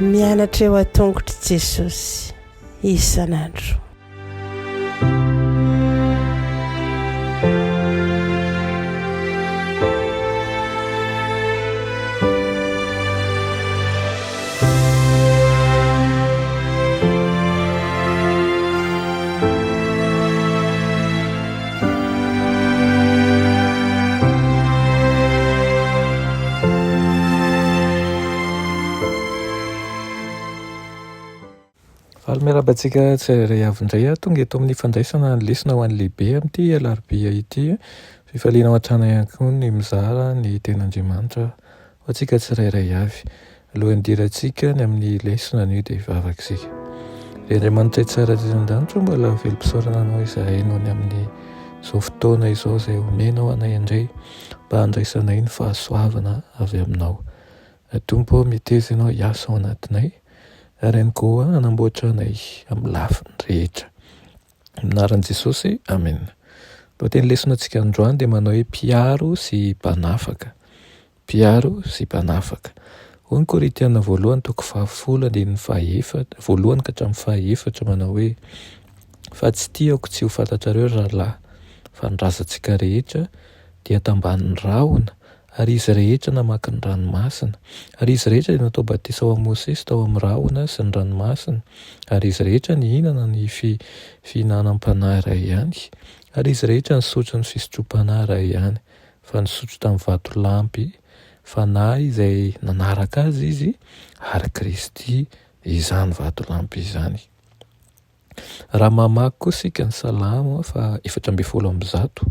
Mianatra eo an-tongotr'i Jesosy isan'andro. Faly miarahaba antsika tsirairay avy indray aho tonga eto amin'ny fandraisana ny lesona ho an'ny lehibe amin'ity alarobia ity. Fifaliana ao an-trano ihany koa ny mizara ny tenin'Andriamanitra ho antsika tsirairay avy. Alohan'ny hidirantsika ny amin'ny lesona anio dia hivavaka isika. Ry Andriamanitra tsara indrindra an-danitra, mbola velom-pisaorana Anao izahay noho ny amin'izao fotoana izao izay omenao anay indray mba handraisanay ny fahasoavana avy Aminao. Tompo ô, meteza Ianao hiasa ao anatinay ary ihany koa hanamboatra anay amin'ny lafiny rehetra. Amin'ny anaran'i Jesosy, amena. Lohateny lesona antsika androany dia manao hoe mpiaro sy mpanafaka. Mpiaro sy mpanafaka. Hoy ny Korintiana voalohany toko fahafolo andininy fahaefatra, voalohany ka hatramin'ny fahaefatra manao hoe, Fa tsy tiako tsy ho fantatrareo ry rahalahy, fa ny razantsika rehetra dia tambanin'ny rahona, ary izy rehetra namaky ny ranomasina. Ary izy rehetra dia natao batisa ho an'i Mosesy tao amin'ny rahona sy ny ranomasina, ary izy rehetra nihinana ny fi, fihinanam-panahy iray ihany, ary izy rehetra nisotro ny fisotroam-panahy iray ihany. fa nisotro tamin'ny vatolampy fanahy izay nanaraka azy izy, ary Kristy izany vatolampy izany. Raha mamaky koa isika ny Salamo faha 114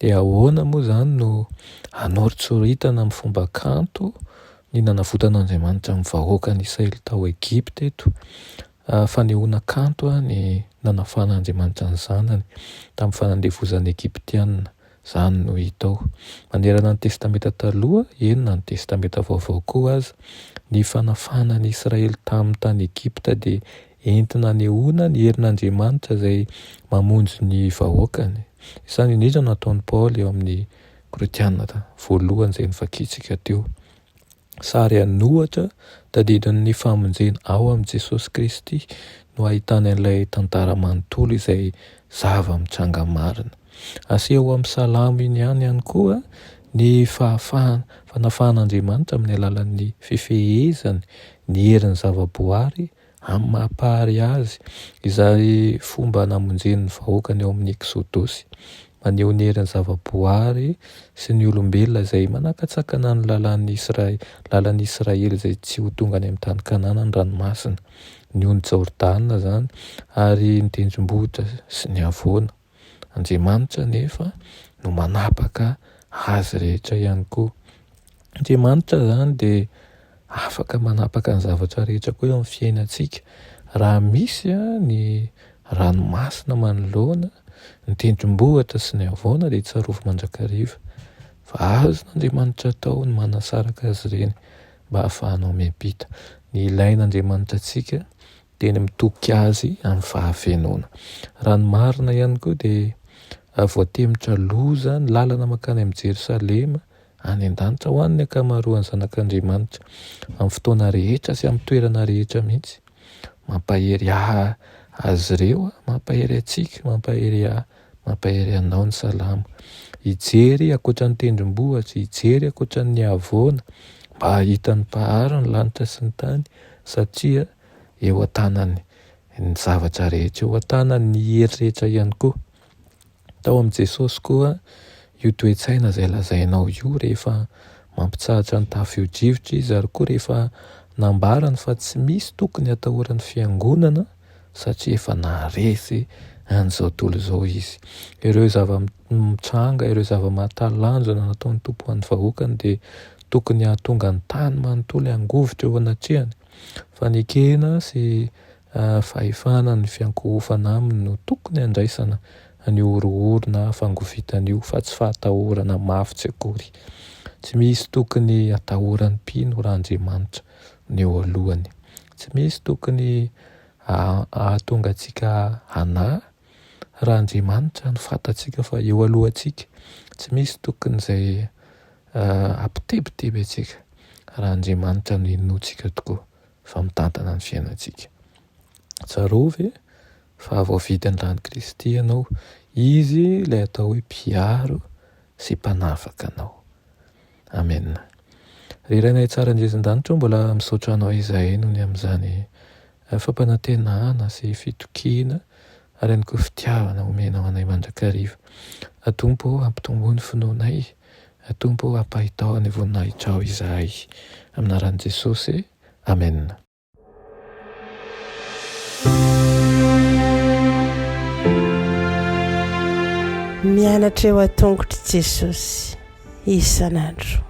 dia ahoana moa izany no hanoritsoritana amin'ny fomba kanto ny nanavotan'Andriamanitra ny vahoakan'i Israely tao Egypta eto. Fanehoana kanto ny nanafan'Andriamanitra ny Zanany tamin'ny fanandevozan'ny Egyptiana. Izany no hita ao. Manerana ny Testamenta Taloha, eny na ny Testamenta Vaovao koa aza, ny fanafahana ny Israely tamin'ny tany Egypta dia entina anehoana ny herin'Andriamanitra izay mamonjy ny vahoakany. Izany indrindra no ataon'i Paoly eo amin'ny Korintiana voalohany izay novakintsika teo. Sary an'ohatra tadidin'ny famonjena ao amin'i Jesosy Kristy no ahitana ilay tantara manontolo izay zava-mitranga marina. Aseho amin'ny Salamo iny ihany ihany koa ny fahafahana, fanafahan'Andriamanitra amin'ny alalan'ny fifehezany ny herin'ny zava-boary Amin'ny maha Mpahary Azy, izay fomba namonjeny ny vahoakany ao amin'ny Eksodosy. Maneho ny herin'ny zava-boary sy ny olombelona izay manakatsakana ny lalàn'ny Isra-, lalan'ny Israely izay tsy ho tonga any amin'ny tany Kanana ny ranomasina, ny ony Jordana izany, ary ny tendrombohitra sy ny havoana. Andriamanitra anefa no manapaka azy rehetra ihany koa. Andriamanitra izany dia afaka manapaka ny zavatra rehetra koa eo amin'ny fiainantsika. Raha misy ny ranomasina manoloana, ny tendrombohitra sy ny havoana dia tsarovy mandrakariva fa azon'Andriamanitra atao ny manasaraka azy ireny mba hahafahanao miampita. Ny ilain'Andriamanitra antsika dia ny mitoky azy amin'ny fahafenoana. Raha ny marina ihany koa dia voatemitra loza ny lalana mankany amin'i Jerosalema any an-danitra ho an'ny ankamaroan'ny zanak'Andriamanitra amin'ny fotoana rehetra sy amin'ny toerana rehetra mihitsy. Mampahery ahy azy ireo, mampahery antsika, mampahery ahy, mampahery anao ny salamo. Hijery ankoatra ny tendrombohitra, hijery ankoatra ny havoana mba hahita ny Mpahary ny lanitra sy ny tany satria eo an-tanany ny zavatra rehetra, eo an-tanany ny hery rehetra ihany koa. Tao amin'i Jesosy koa io toe-tsaina izay lazainao io rehefa mampitsahatra ny tafio-drivotra izy ary koa rehefa nambarany fa tsy misy tokony hatahoran'ny fiangonana satria efa naharesy an'izao tontolo izao izy. Ireo zava-mitranga, ireo zava-mahatalanjona nataon'ny Tompo ho an'ny vahoakany dia tokony hahatonga ny tany manontolo hangovitra eo anatrehany. Fanekena sy fahefana ny fiankohofana aminy no tokony handraisana an'io horohoro na fangovitana io fa tsy fahatahorana mafy tsy akory. Tsy misy tokony hatahoran'ny mpino raha Andriamanitra no eo alohany. Tsy misy tokony hahatonga antsika hanahy. Raha Andriamanitra no fantatsika fa eo alohantsika, tsy misy tokony izay hampitebiteby antsika raha Andriamanitra no inoantsika tokoa fa mitantana ny fiainantsika. Tsarovy fa voavidin'ny ran'i Kristy ianao, Izy ilay atao hoe mpiaro sy mpanafaka anao. Amen. Ry Rainay tsara indrindra an-danitra ô, mbola misaotra Anao izahay noho ny amin'izany fampanantenana sy fitokiana ary ihany koa fitiavana omenao anay mandrakariva. Tompo ô, ampitomboy ny finoanay. Tompo ô, ampahitao ny voninahitrao izahay. Amin'ny anaran'i Jesosy. Amen. Mianatra eo an-tongotr'i Jesosy isan'andro.